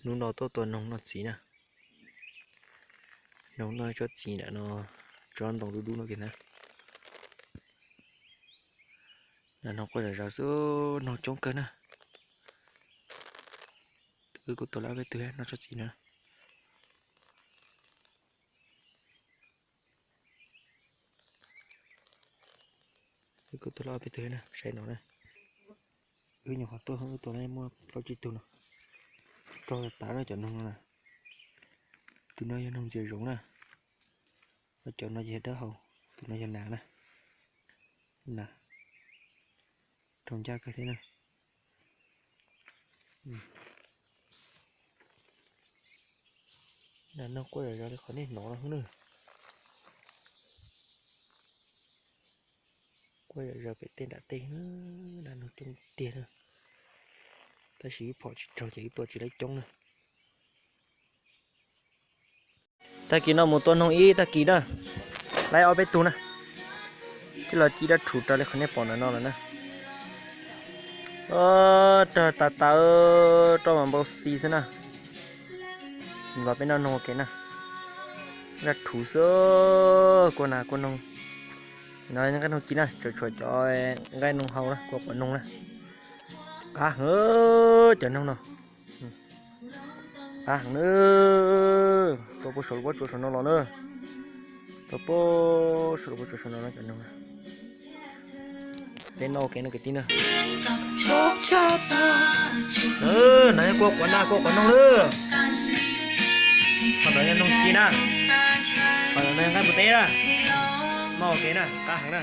Hnub no tuaj tua noog noj txiv na. Noog noj tsob txiv ntawm no, tsob ntoo dub dub no kiag na. Noog quaj zom zaws xwb, noog coob kawg na. Wb kuj tua lawm ob peb tug noj tsob txiv na. Wb kuj tua lawm ob peb tug na, saib no na. Wb nyuam qhuav tuaj, wb tua muaj plaub tsib tug no. Rog tas tas na cov noog no na. Tus no yog noog ntxias zoov na. Cov no yog dawb hau, tus no yog nas na. Nas raug ncaj kawg thiab na. Nas noog quaj zom zaws li qhov nej hnov no xwb na. Quaj zom zaws pem tej nram tej na, nas noog coob tiag na. Tab sis wb phom tsis raug ces wb tua tsis laib coob na. Tag kis no mus tua noog ib tag kis na, laib ob peb tug na. Tij los ci dab rhuv raws li qhov nej pom ntawm no lawm na. Rog tas tas, roj mas npau xi xwb na. Los peb noj noog ua ke na. Dab rhuv xwb, kua nas kua noog. No nqaij noog ci na, tseem tshuav cov nqaij noog hau na, kua quav noog na. Qab heev cov noog no. Qab heev na. Tua puag saum lub pob tsuas saum no los na. Tua puag saum lub pob tsuas saum no cov noog. Peb noj ua ke no kwv tij na. No yog kua quav nas kua quav noog na. Qhov ntawd yog noog ci na. Qhov ntawd no yog nqaij npua teb na. Noj ua ke na, qab heev na.